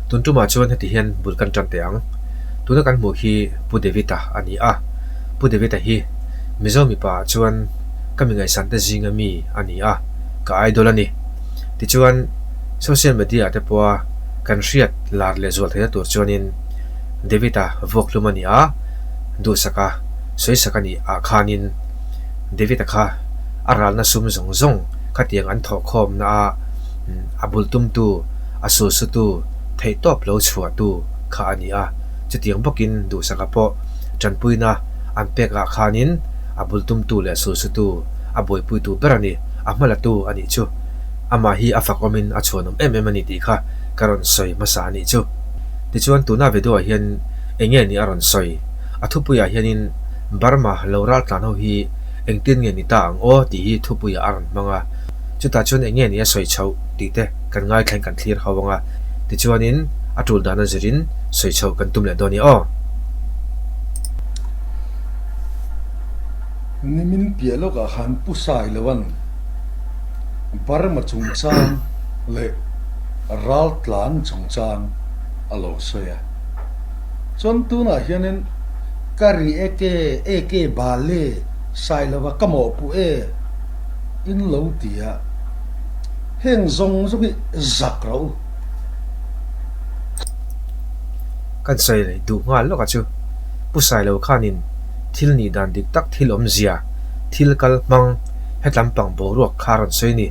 Tun tumah chuan heti hian bul kan tan teh ang. Tuna kan hmuh khi Pu David-a a ni a. Pu David-a hi Mizo mipa ah chuan ka mi ngaihsan te zinga mi a ni a, ka idol a ni. Tichuan social media ah te pawha kan hriat lar leh zual theihna tur chuanin David-a vuakhlum a ni a, duhsaka sawisak a nih ah khanin David-a kha a ralna sum zawng zawng khatiang an thawhkhawmna a a bul tumtu, a sulsutu, theihtawp lo chhuahtu kha a ni a. Chutiang bawkin duhsaka pawh tanpuina an pek ah khanin a bul tumtu leh sulsutu a buaipuitu ber a ni, a hmalatu a nih chu. Amah hi a fakawmin a chhuanawm em em a ni tih kha ka rawn sawi hmasa a nih chu. Tichuan tuna video ah hian eng nge ni a rawn sawi? A thupuiah hianin Burma lo raltlan ho hi engtin nge ni ta ang aw tih hi thupuiah a rawn hmang a. Chutah chuan eng nge ni a sawi chhoh tih te kan ngaithlain kan thlir ho ang a, tichuanin a tul dan a zirin sawi chhoh kan tum leh dawn i aw. Nimin piah lawkah khan Pu Sailoan Burma chungchang leh Raltlan chungchang a lo sawi a. Chuan tunah hianin ka ri eke eke bale Sailova ka mawhpuh e. In lo ti a, heng zawng zawng hi zak rawh u. Kan sawi leh duh nghal lawk a chu, Pu Sailo khanin thil nih dan dik tak thil awmzia, thil kal hmang, hetlam pang boruak kha a rawn sawi ni.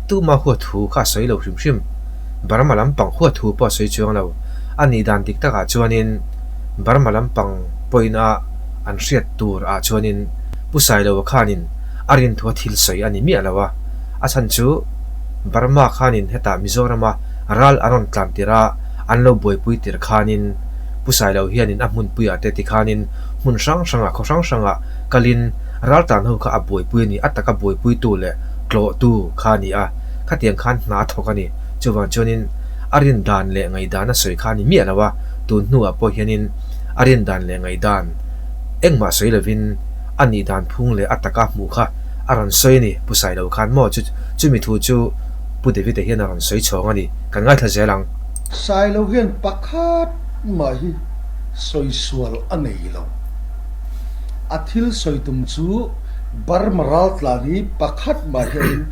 Tuma huat thu kha a sawi lo hrim hrim. Burma lampang huat thu pawh a sawi chuang lo. A nih dan dik takah chuanin Burma lampang pawhin a an hriat tur ah chuanin Pu Sailo khanin a rinthua thil sawi a ni miah lo a, a chhan chu Burma khanin hetah Mizorama ral an rawn tlan tir a, an lo buaipui tir khanin Pu Sailo hianin a hmunpuiah te tikhanin hmun hrang hrangah khaw hrang hrangah kalin ral tlan ho kha a buaipui a ni, a taka buaipuitu leh tlawhtu kha a ni a, khatiang khan hna a thawk a ni. Chuvang chuanin a rin dan leh ngaihdan a sawi kha a ni miah lo a, tun hnuah pawh hianin a rin dan leh ngaihdan engmah sawi lovin a nih dan phung leh a taka hmuh kha a rawn sawi a ni, Pu Sailo khan maw chu chumi thu chu Pu David-a hian a rawn sawi chhawng a ni, kan ngaithla zel ang. Sailo hian pakhat mah hi sawi sual a nei lo. A thil sawi tum chu Burma raltlan hi pakhat mah hianin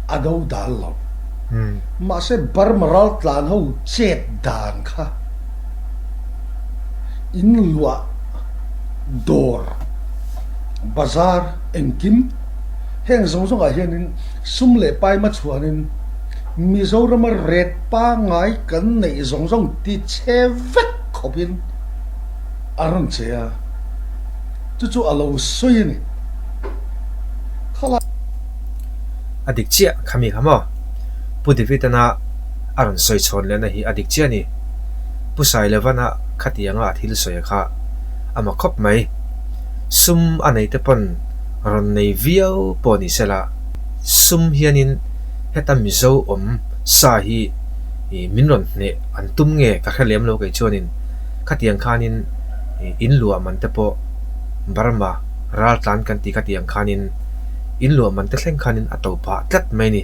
a do dal lo. Mahse Burma raltlan ho chet dan kha in luah dawr, bazar, engkim heng zawng zawngah hianin sum leh pai hmachhuanin Mizorama ret pangngai kan neih zawng zawng ti che vek khawpin a rawn che a, chu chu a lo sawi a ni. Khalai. A dik chiah kha mi kha maw? Pu David-ana a rawn sawi chhawn lehna hi a dik chiah a ni. Pu Sailevana khatianga a thil sawi kha a ma khawp mai. Sum a nei te pawn rawn nei viau pawh ni sela, sum hianin heta Mizo awm sa hi min rawn hneh an tum nge ka hre lem lo kei chuanin khatiang khanin in luah man te pawh Burma raltlan kan tih khatiang khanin in luah man te thleng khanin a to phah tlat mai ni.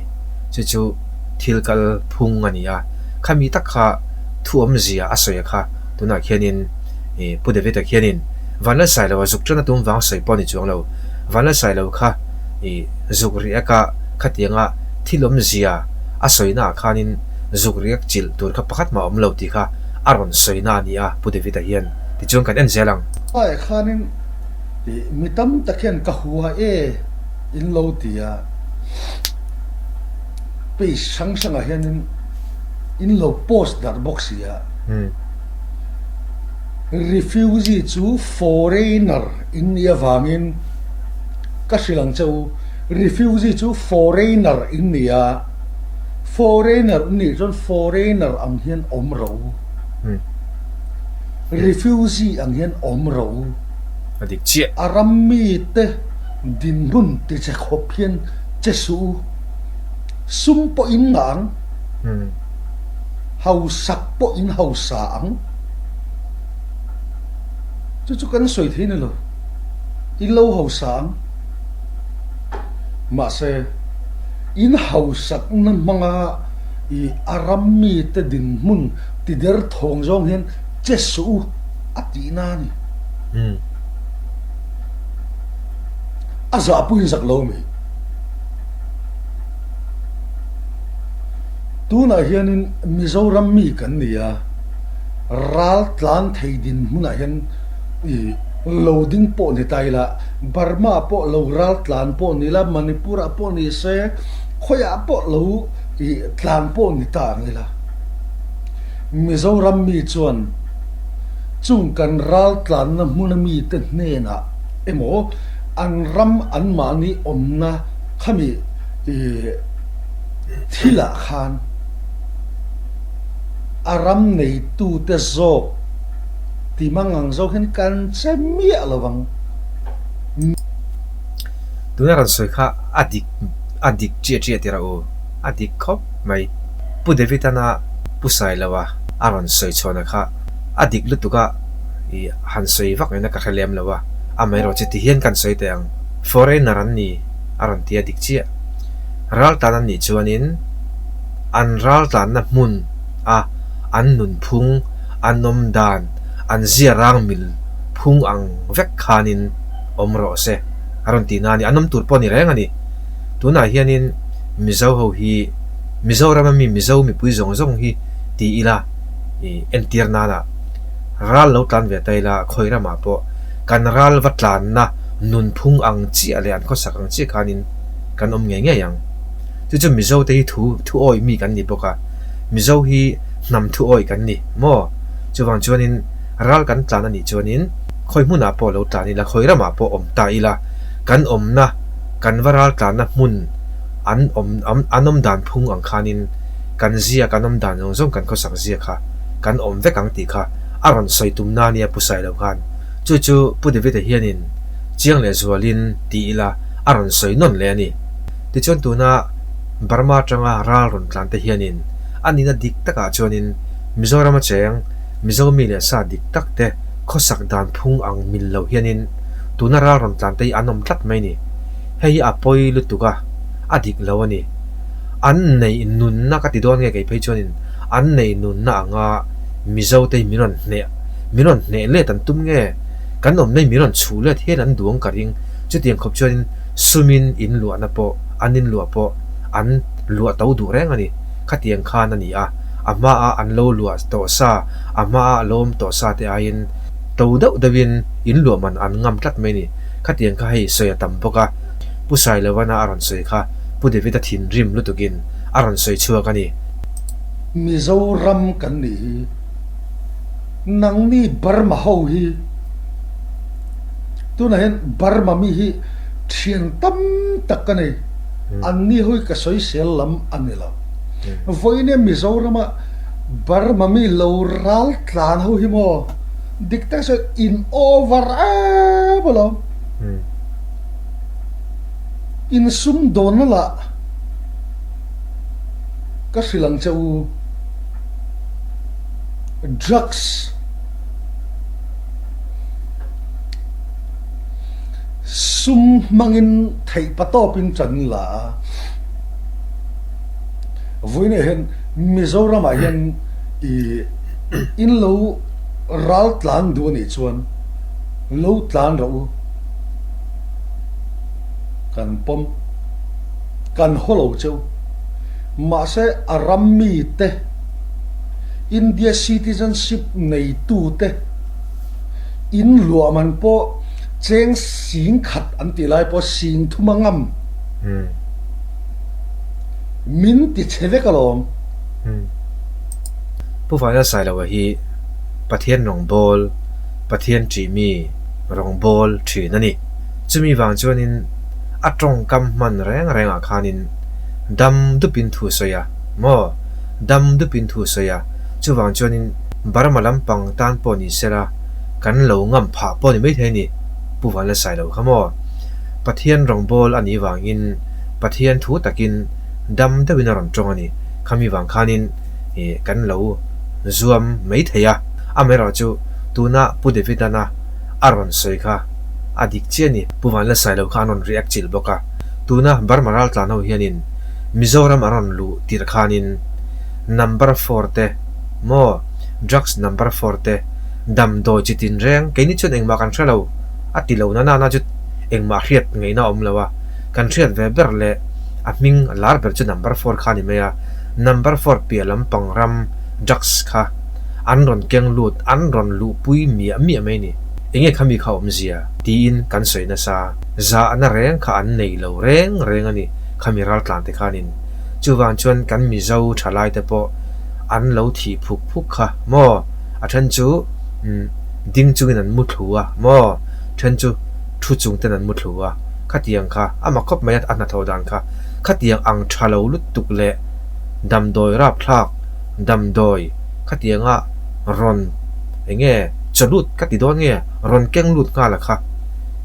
Chu chu thil kal phung a ni a, khami tak kha thu awmzia a sawi a kha tunah khianin Pu David-a khianin Vanlalsailo a zuk ṭan a tum vang sawi pawh a ni chuang lo. Vanlalsailo kha zuk riak a khatianga thil awmzia a sawina ah khanin zuk riak chilh tur kha pakhat mah a awm lo tih kha a rawn sawina a ni a Pu David-a hian. Tichuan kan en zel ang. Laiah khanin mi tam tak hian ka hua e in lo ti a, page hrang hrangah hianin in lo post darh bawk si a. Refugee chu foreigner in nih avangin ka hrilh ang che u, refugee chu foreigner in ni a, foreigner in nih chuan foreigner ang hian awm rawh u, refugee ang hian awm rawh u, A dik chiah. A ram mite dinhmun ti che khawp hian che suh u, sum pawh in ngah ang. Hausak pawh in hausa ang. Chu chu kan sawi thei ni lo. In lo hausa ang. Mahse, in hausakna hmanga i a ram mite dinhmun Ti der thawng zawng hian che suh u a tihna a ni. A zahpuiin zak lo mi. Tunah hianin Mizoram mi kan ni a, ral tlan thei dinhmunah hian i lo ding pawh ni ta ila, Burma pawh lo ral tlan pawh ni ila, Manipur ah pawh ni se, khawiah pawh lo i tlan pawh ni ta ang ila. Mizoram mi chuan chung kan raltlanna hmuna mite hnenah emaw an ram anmahni awmna khami thilah khan a ram neitute zawk ti mangang zawk hian kan che miah lo vang. Tuna rawn sawi kha a dik a dik chiah chiah tirah u. A dik khawp mai. Pu David-ana Pu Sailoa a rawn sawi chhuahna kha a dik lutuk a, i han sawi vak ngaihna ka hre lem lo a, amaherawh chu ti hian kan sawi teh ang. Foreigner an ni a rawn ti a dik chiah. Raltlan an nih chuanin an raltlanna hmun a an nunphung, an awm dan, an zia rang mil phung ang vek khanin awm rawh se a rawn tihna a ni. An awm tur pawh a ni reng a ni. Tunah hianin Mizo ho hi Mizoram a mi Mizo mipui zawng zawng hi ti ila i entir nana ral lo tlan ve ta ila khawi ramah pawh kan ral va tlanna nunphung ang chiah leh an khawsak ang chiah khanin kan awm ngei ngei ang. Chu chu Mizo te hi thu thu awih mi kan ni bawk a, Mizo hi hnam thu awih kan ni maw? Chuvang chuanin ral kan tlan a nih chuanin khawi hmunah pawh lo tlan ila khawi ramah pawh awm ta ila kan awmna kan va ral tlanna hmun an awm an awm dan phung ang khanin kan zia kan awm dan zawng zawng kan khawsak zia kha kan awm vek ang tih kha a rawn sawi tum na nia Pu Sailo khan chu chu Pu David-a hianin chiang leh zualin ti ila a rawn sawi nawn leh a ni. Tichuan tuna Burma atanga ral rawn tlan te hianin a nihna dik takah chuanin Mizoram a cheng Mizo mi leh sa dik tak te khawsak dan phung ang mil lo hianin tuna ral rawn tlan te hi an awm tlat mai ni. Hei hi a pawi lutuk a, a dik lo a ni. An neih nunna ka ti dawn nge kei phei chuanin an neih nunna anga Mizo te hi min rawn hneh, min rawn hneh let an tum nge? Kan awmna hi min rawn chhuh let hian an duang ka ring. Chutiang khawp chuanin sumin in luahna pawh, an in luah pawh an luah to duh reng a ni. Khatiang khan a ni a, a hmaa an lo luah tawh sa, a hmaa a lo awm tawh sa te aiin to deuh deuhin in luah man an ngam tlat mai a ni. Khatiang kha hei sawi a tam bawk a, Pu Sailovana a rawn sawi kha Pu David-a thinrim lutukin a rawn sawi chhuak a ni. Mizoram kan nih hi nangni Burma ho hi tunah hian Burma mi hi thian tam tak ka nei, anni ho hi ka sawisel lam a ni lo. Vawiin Mizorama Burma mi lo ral tlan ho hi maw? Dik tak chuan in over em alawm. In sum dawnna lah ka hrilh ang che u. Drugs sum hmangin theih patawpin tan la a. Vawiinah hian Mizoramah hian i in lo ral tlan duh a nih chuan lo tlan rawh u, kan pawm, kan haw lo cheu. Mahse a ram mite India citizenship neitute in luah man pawh cheng sing khat an tih lai pawh sing thum a ngam. Min ti chhe vek alawm. Pu Vaina Sailoa hi Pathian rawngbâwl, Pathian ṭihmi rawngbâwl ṭhin a ni. Chumi vang chuanin a ṭawngkam hman reng rengah khanin dam dupin thu sawi a, maw? Dam dupin thu sawi a, chuvang chuanin Burma lampang tan pawh ni sela kan lo ngam phah pawh ni maithei a ni, Pu Vanla Sailoa kha maw? Pathian rawngbâwl a nih vangin Pathian thu takin dam deuhin a rawn ṭawng a ni. Khami vang khanin ih kan lo zuam mai thei a, amaherawh chu tuna Pu David-ana a rawn sawi kha a dik chiah a ni. Pu Vanlasailo kha an rawn react chilh bawk a, tuna Burma raltlan ho hianin Mizoram an rawn luh tirh khanin number four te maw? Drugs number four te damdawi chi tinreng keini chuan engmah kan hre lo a ti lo na nana chu engmah hriat ngaihna a awm lo a, kan hriat ve ber leh a hming lar ber chu number four kha a ni mai a, number four piah lampang ram drugs kha an rawn keng lut an rawn luhpui miah miah mai a ni. Enge khami kha awmzia? tiin kan sawi nasa. Zahna reng kha an nei lo reng reng a ni khami raltlan te khanin. Chuvang chuan kan Mizo thalai te pawh an lo thih phuk phuk kha maw? A then chu ding chungin an mu thlu a maw? Then chu thu chung ten an mu thlu a. Khatiang kha a mak khawp mai a, a hnathawh dan kha. Khatiang ang tha lo lutuk leh damdawi rapthlak damdawi khatianga rawn eng nge chawlut ka ti dawn nge rawn keng lut nghal a kha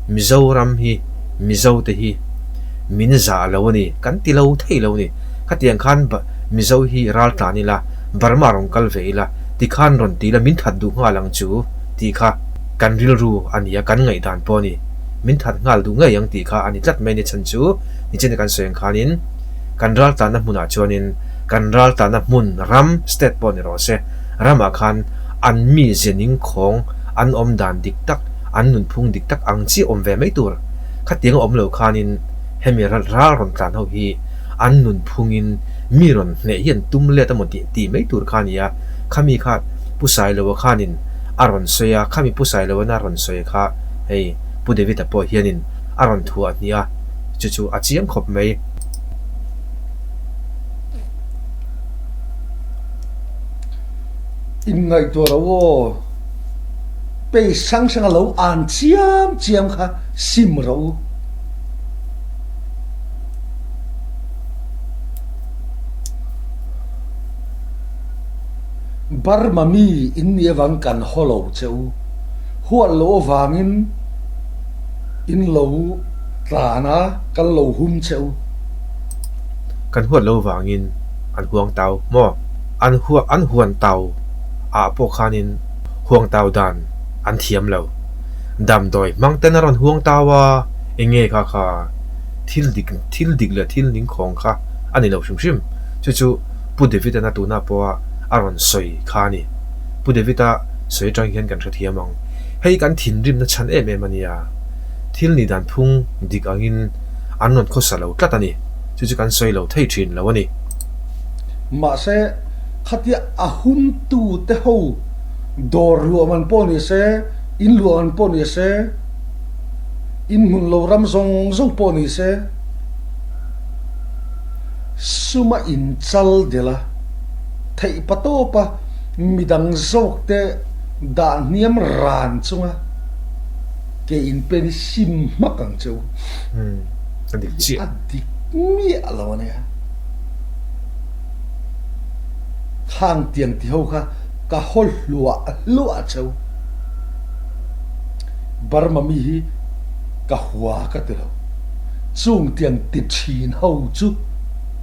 Mizoram hi Mizo te hi min zah lo a ni kan ti lo thei lo a ni. Khatiang khan Mizo hi ral tlan ila Burma rawn kal ve ila tikhan rawn ti ila min that duh nghal ang chu tih kha kan rilru a ni a kan ngaihdan pawh a ni. Min that nghal duh ngei ang tih kha a ni tlat mai a ni chhan chu nichina kan sawi ang khanin kan ral tlanna hmunah chuanin kan ral tlanna hmun ram state pawh ni rawh se ramah khan an mi ze ning khawng an awm dan dik tak an nunphung dik tak ang chi awm ve mai tur khatiang a awm lo khanin hemi ral rawn tlan ho hi an nunphungin mi rawn hneh hi an tum let emaw tih tih mai tur kha a ni a khami kha Pu Sailoa khanin a rawn sawi a khami Pu Sailoana rawn sawi kha hei Pu David-a pawh hianin a rawn thuah hnih a chu chu a chiang khawp mai. Inngaihtuah lo aw, page hrang hrang a lo an chiam chiam kha sim rawh u. Burma mi in nih avang kan haw lo che u, huat loh avangin in lo tlan a, kan lo hum che u. Kan huat lo vangin an huang tau maw? An huah an huan tau ah pawh khanin huang tau dan an thiam lo. Damdawi hmang ten a rawn huang tau a, enge kha kha thil dik thil dik leh thil ning khawng kha a ni lo hrim hrim. Chu chu Pu David-an a tuna pawha a rawn sawi kha a ni. Pu David-a sawi atang hian kan hrethiam ang. Hei kan thinrimna chhan em em a nia. Thil nih dan phung dik angin an rawn khawsa lo tlat a ni. Chu chu kan sawi lo thei thin lo a ni. Mahse, khatia a humtute ho dawr luah man pawh ni se, in luah man pawh ni se, in hmun lo ram zawng zawng pawh ni se, suma inchal delh a, theih pa tawpa midang zawkte dah hniam ran chunga ke inpen hi sim hmak ang che u. A dik chiah. A dik miah lo a nia. Khang tiang ti ho kha ka haw hluah hluah che u. Burma mi hi ka hua ka ti lo. Chung tiang ti thin ho chu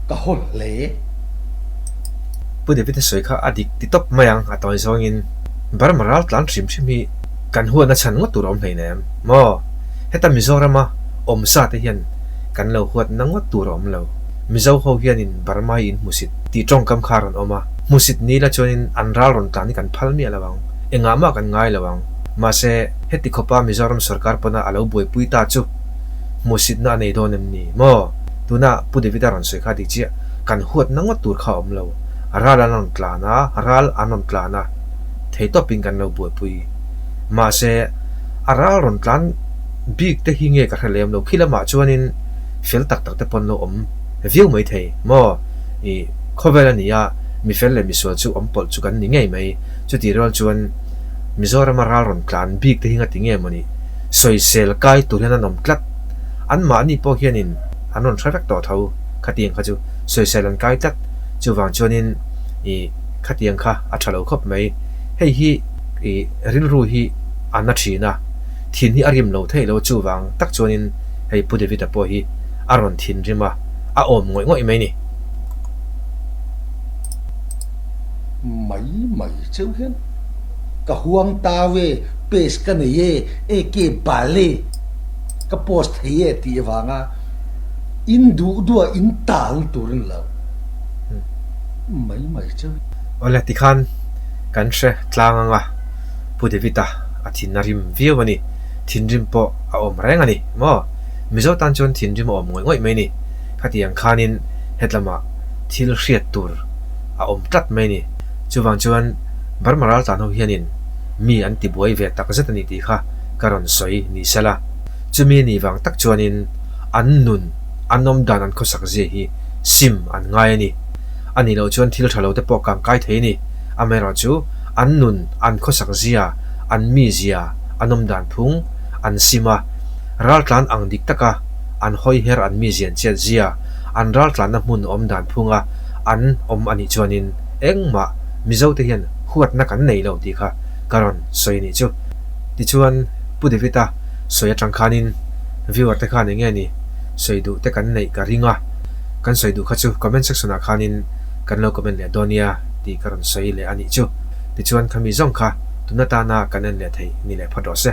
ka haw hle. Pu David-a sawi kha a dik ti tawp mai ang a tawi zawngin Burma ral tlan hrim hrim hi kan huatna chhan ngawt tur a awm hleinem maw? Heta Mizorama awm sa te hian kan lo huatna ngawt tur a awm lo. Mizo ho hianin Burma hi in hmusit tih tawngkam kha a rawn awm a, hmusit ni la chuanin an ral rawn tlan hi kan phal miah lo ang, engah mah kan ngai lo ang. Mahse, heti khawpa Mizoram sorkar pawna a lo buaipui ta chu hmuhsitna a nei dawn em ni maw? Tuna Pu David-a rawn sawi kha dik chiah, kan huatna ngawt tur kha a awm lo. Ral an rawn tlan a, ral an rawn tlan a, thei tawpin kan lo buaipui. Mahse, a ral rawn tlan bik te hi nge ka hre lem lo, khi lamah chuanin fel tak tak te pawn lo awm viau mai thei maw? I khawvel a ni a, mi fel leh misual chu awm pawlh chu kan ni ngei mai. Chutih rual chuan Mizorama ral rawn tlan bik te hi ngati nge maw ni? Sawisel kai tur hian an awm tlat. Anmahni pawh hianin an rawn hre vek tawh tho khatiang kha chu sawisel an kai tlat. Chuvang chuanin i khatiang kha a tha lo khawp mai. Hei hi i rilru hi a na thin a, thin hi a rim lo thei lo chuvang tak chuanin hei Pu David-a pawh hi a rawn thinrim a, a awm ngawih ngawih mai ni. Mai mai cheu hian ka huang tau e, pace ka nei e, AK bal e, ka post thei e tih avanga in duh duh a in tal turin lo mai mai cheu. Awle tikhan. Kan hre tlang anga Pu David-a a thin a rim viau a ni. Thinrim pawh a awm reng a ni maw? Mizo tan chuan thinrim a awm ngawih ngawih mai ni. Khatiang khanin hetlamah thil hriat tur a awm tlat mai ni. Chuvang chuan Burma raltlan ho hianin mi an ti buai ve tak zet a ni tih kha ka rawn sawi ni sela. Chumi ni vang tak chuanin an nun, an awm dan an khawsak zia hi sim an ngai a ni. A nih loh chuan thil tha lo te pawh kang kai thei a ni. Amaherawhchu an nun, an khawsak zia, an mizia, an awm dan phung an sim a, raltlan ang dik taka an hawi her an mizia an chiat zia, an raltlanna hmun awm dan phunga an awm a nih chuanin engmah Mizote hian huatna kan nei lo tih kha ka rawn sawi a nih chu. Tichuan Pu David-a sawi atang khanin viewer te khan enge ni sawi duh te kan neih ka ring a, kan sawi duh kha chu comment section ah khanin kan lo comment leh dawn nia tih ka rawn sawi leh a nih chu. Tichuan khami zawng kha tun atana kan en leh theih ni leh phawt rawh se.